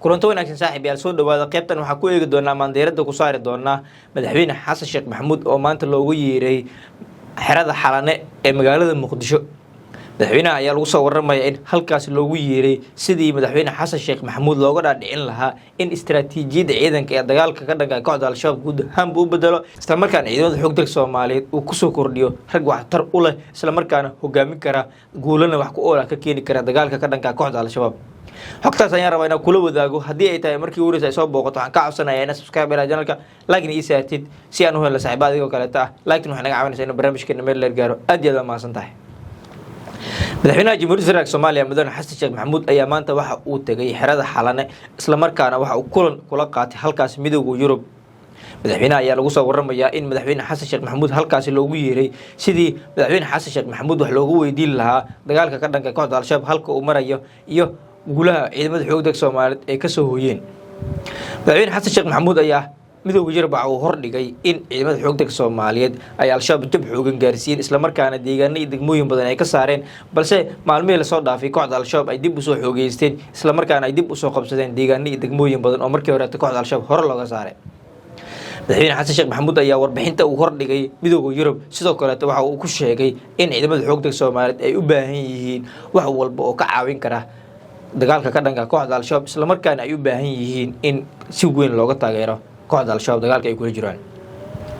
Kulanto wanaagsan, saaxiib yaal, soo dhawaada. Qaybtan waxaa ku eegi doonaa, maandeerada ku saari doonaa Madaxweyne Xasan Sheekh Maxamuud oo maanta loogu yeeray xerada Xalane ee magaalada Muqdisho. Madaxweynaha ayaa lagu soo waramaya in halkaas loogu yeeray sidii Madaxweyne Xasan Sheekh Maxamuud looga dhaadhicin lahaa in istaraatiijiyadda ciidanka ee dagaalka ka dhanka kooxda Al-Shabaab guud ahaanba u bedelo, islamarkaana ciidamada xoog dalka Soomaaliyeed uu kusoo kordhiyo rag waxtar u leh, islamarkaana hogaamin kara, guulana wax ku oola ka keeni kara dagaalka ka dhanka kooxda Al-Shabaab. Xogtaas ayaan rabaa inaan kula wadaago. Haddii ay tahay markii ugu horeysa ay soo booqato, waxaan ka codsanaya inaad subscribe ilaa channelka, like-na ii saartid si aan u helno saaxiiba adigoo kaleeta ah. Like-tan waxay naga caawinaysaa inuu barnaamijkeena meel dheer gaaro. Aad iyo aad waa mahadsan tahay. Madaxweynaha Jamhuuriyadda Federaalk Soomaaliya, Mudane Xasan Sheekh Maxamuud, ayaa maanta waxa uu tegay xerada Xalane, islamarkaana waxa uu kulan kula qaatay halkaasi Midowda Yurub. Madaxweynaha ayaa lagu soo waramayaa in Madaxweyne Xasan Sheekh Maxamuud halkaasi loogu yeeray sidii Madaxweyne Xasan Sheekh Maxamuud wax loogu weydiin lahaa dagaalka ka dhanka kooxda Al-Shabaab, halka uu marayo iyo guulaha ciidamada xoogdag Soomaaliyeed ay kasoo hooyeen. Madaxweyne Xasan Sheekh Maxamuud ayaa Midowda Yurub waxa uu hordhigay in ciidamada xoogdag Soomaaliyeed ay Al-Shabaab jab xoogan gaarsiiyeen, islamarkaana deegaano iyo degmooyin badan ay ka saareen, balse maalmihii lasoo dhaafay kooxda Al-Shabaab ay dib usoo xoogeysteen, islamarkaana ay dib usoo qabsadeen deegaano iyo degmooyin badan oo markii horeeta kooxda Al-Shabaab hore looga saaray. Madaxweyne Xasan Sheekh Maxamuud ayaa warbixinta uu hordhigay Midowda Yurub sidoo kaleeto waxa uu ku sheegay in ciidamada xoogdag Soomaaliyeed ay u baahan yihiin wax walba oo ka caawin kara dagaalka ka dhanka kooxda Al-Shabaab, islamarkaana ay u baahan yihiin in si weyn looga taageero kooxda Al-Shabaab dagaalka ay kula jiraan.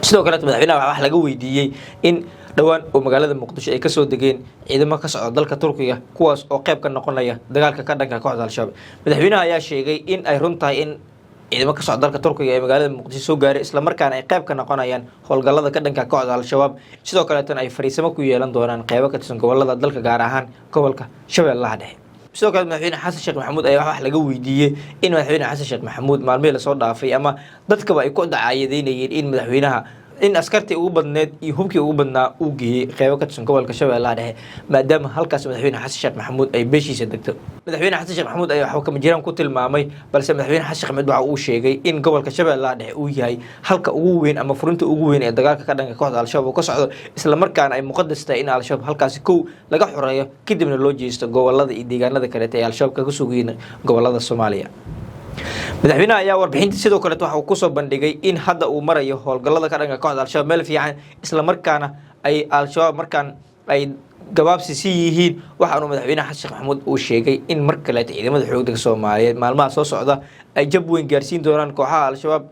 Sidoo kaleeto madaxweynaha wax laga weydiiyey in dhowaan oo magaalada Muqdisho ay kasoo degeen ciidamo ka socda dalka Turkiga, kuwaas oo qayb ka noqonaya dagaalka ka dhanka kooxda Al-Shabaab. Madaxweynaha ayaa sheegay in ay run tahay in ciidamo ka socda dalka Turkiga ee magaalada Muqdisho soo gaaray, islamarkaana ay qayb ka noqonayaan howlgallada ka dhanka kooxda Al-Shabaab, sidoo kaleetana ay fariisamo ku yeelan doonaan qeybo ka tirsan gobolada dalka, gaar ahaan gobolka Shabeellaha Dhexe. Sidoo kale Madaxweyne Xasan Sheekh Maxamuud ayaa wax laga weydiiyey in Madaxweyne Xasan Sheekh Maxamuud maalmihii lasoo dhaafay ama dadkaba ay ku dacaayadeynayeen in madaxweynaha in askartii ugu badneed iyo hubkii ugu badnaa uu geeyey qeybo ka tirsan gobolka Shabeellaha Dhexe, maadaama halkaas Madaxweyne Xasan Sheekh Maxamuud ay beeshiisa degto. Madaxweyne Xasan Sheekh Maxamuud ayaa waxba kama jiraan ku tilmaamay, balse Madaxweyne Xasan Sheekh Maxamuud waxa uu sheegay in gobolka Shabeellaha Dhexe uu yahay halka ugu weyn ama furinta ugu weyn ee dagaalka ka dhanka kooxda Al-Shabaab uu ka socdo, islamarkaana ay muqadas tahay in Al-Shabaab halkaasi kow laga xoreeyo, kadibna loo jeesto gobolada iyo deegaanada kaleeta ee Al-Shabaab kaga sugayiin gobolada Soomaaliya. Madaxweynaha ayaa warbixinta sidoo kaleet waxa uu kusoo bandhigay in hadda uu marayo howlgallada ka dhanka kooxda Al-Shabaab meel fiican, islamarkaana ay Al-Shabaab markaan ay gabaabsi si yihiin. Waxaanu Madaxweyne Xasan Sheekh Maxamuud uu sheegay in mar kaleeta ciidamada xoogdaga Soomaaliyeed maalmaha soo socda ay jab weyn gaarsiin doonaan kooxaha Al-Shabaab,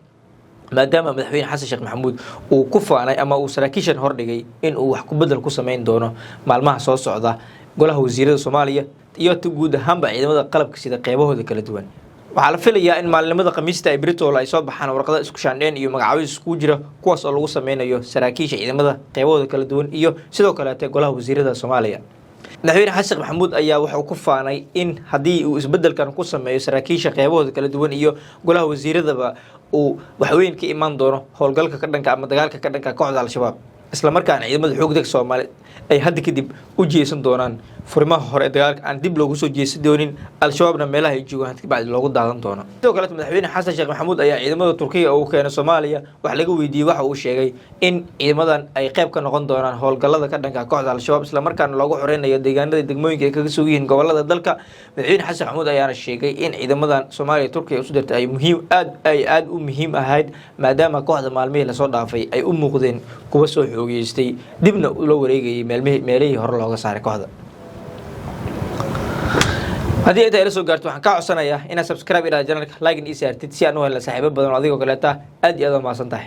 maadaama Madaxweyne Xasan Sheekh Maxamuud uu ku faanay ama uu saraakiishan hordhigay in uu wax ku bedel ku sameyn doono maalmaha soo socda golaha wasiirada Soomaaliya iyo guud ahaanba ciidamada qalabka sida qeybahooda kala duwan. Waxaa la filayaa in maalinimada Khamiista ay Britol ay soo baxaan warqado isku shaandheen iyo magacaabis iskugu jira, kuwaas oo lagu sameynayo saraakiisha ciidamada qeybahooda kala duwan iyo sidoo kaleete golaha wasiirada Soomaaliya. Madaxweyne Xasan Sheekh Maxamuud ayaa wuxuu ku faanay in haddii uu isbedelkan ku sameeyo saraakiisha qeybahooda kala duwan iyo golaha wasiiradaba uu waxweyn ka imaan doono howlgalka ka dhanka ama dagaalka ka dhanka kooxda Al-Shabaab, islamarkaana ciidamada xoogdag Soomaaliyeed ay hadda kadib u jeesan doonaan furimaha hore ee dagaalka, aan dib loogu soo jeesan doonin, Al-Shabaabna meelaha ay joogaan kabacdi loogu daadan doono. Sidoo kaleet Madaxweyne Xasan Sheekh Maxamuud ayaa ciidamada Turkiga uu keenay Soomaaliya wax laga weydiiyey. Waxa uu sheegay in ciidamadan ay qayb ka noqon doonaan howlgallada ka dhanka kooxda Al-Shabaab, islamarkaana loogu xoreynayo deegaanada degmooyinka ay kaga sug yihiin gobolada dalka. Madaxweyne Xasan Sheekh Maxamuud ayaana sheegay in ciidamadan Soomaaliya Turkiga isu dirtay ay muhiim aad ay aada u muhiim ahayd, maadaama kooxda maalmihii lasoo dhaafay ay u muuqdeen kuwa soo xoogeystay, dibna ula wareegayay meelmihii meelihii hore looga saaray kooxda. Haddii inta ila soo gaarto, waxaan kaa codsanayaa inaad subscribe idhahda channelka, like ii saartid si aan u helna saaxiibo badan oo adigoo kaleeta. Aad iyo aad waa mahadsan tahay.